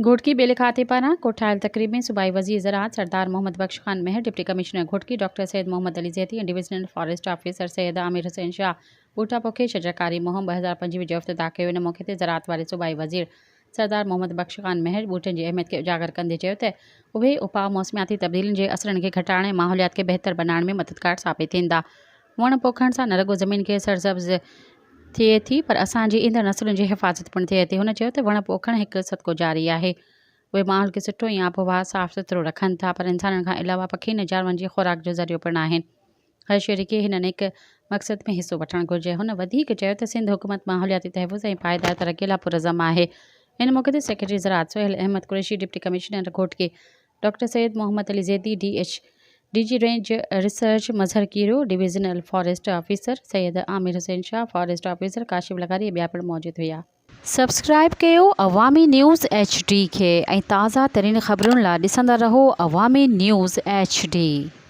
گهوٽڪي ٻيلي کاتي پاران ڪوٺايل تقريب ۾ صوبائي وزير زراعت Sardar Muhammad Bakhsh Khan Mehar, deputy commissioner Ghotki doctor Syed Muhammad Ali Zaidi ۽ divisional forest officer Syed Amir Hussain Shah ٻوٽا پوکي شجرڪاري مهم 2025 جو افتتاح ڪيو. ان موقعي تي زراعت واري صوبائي وزير سردار محمد بخش خان مهر ٻوٽن جي اهميت کي اجاگر ڪندي چيو ته اهي اپاء موسمياتي تبديلين جي اثرن کي گهٽائڻ ۽ ماحوليات کي بهتر بنائڻ ۾ مددگار ثابت ٿيندا. وڻ پوکڻ سان نه رڳو زمين کي سرسبز ٿئي ٿي پر اسان جي ايندڙ نسلن جي حفاظت پڻ ٿئي ٿي. هن چيو ته وڻ پوکڻ هڪ صدقو جاري آهي. اهي ماحول کي سٺو ۽ آبهوا صاف سٿرو رکن ٿا پر انسانن کان علاوه پکين ۽ جانورن جي خوراڪ جو ذريعو پڻ آهن. هر شهري کي هن نيڪ مقصد ۾ حصو وٺڻ گهرجي. هن وڌيڪ چيو ته سنڌ حڪومت ماحولياتي تحفظ ۽ پائيدار ترقي لاء پرعزم آهي. ان موقعي تي سيڪريٽري زراعت Sohail Ahmed Qureshi, deputy commissioner Ghotki doctor Syed Muhammad Ali Zaidi, D H D G range research Mazhar Kerio, divisional forest officer Syed Amir Hussain Shah, forest officer Kashif لغاري ۽ ٻيا پڻ موجود هيا. سبسڪرائيب ڪيو عوامي news H D کي ۽ تازه ترين خبرن لا ڏسندا رهو عوامي نيوز ايڇ ڊي.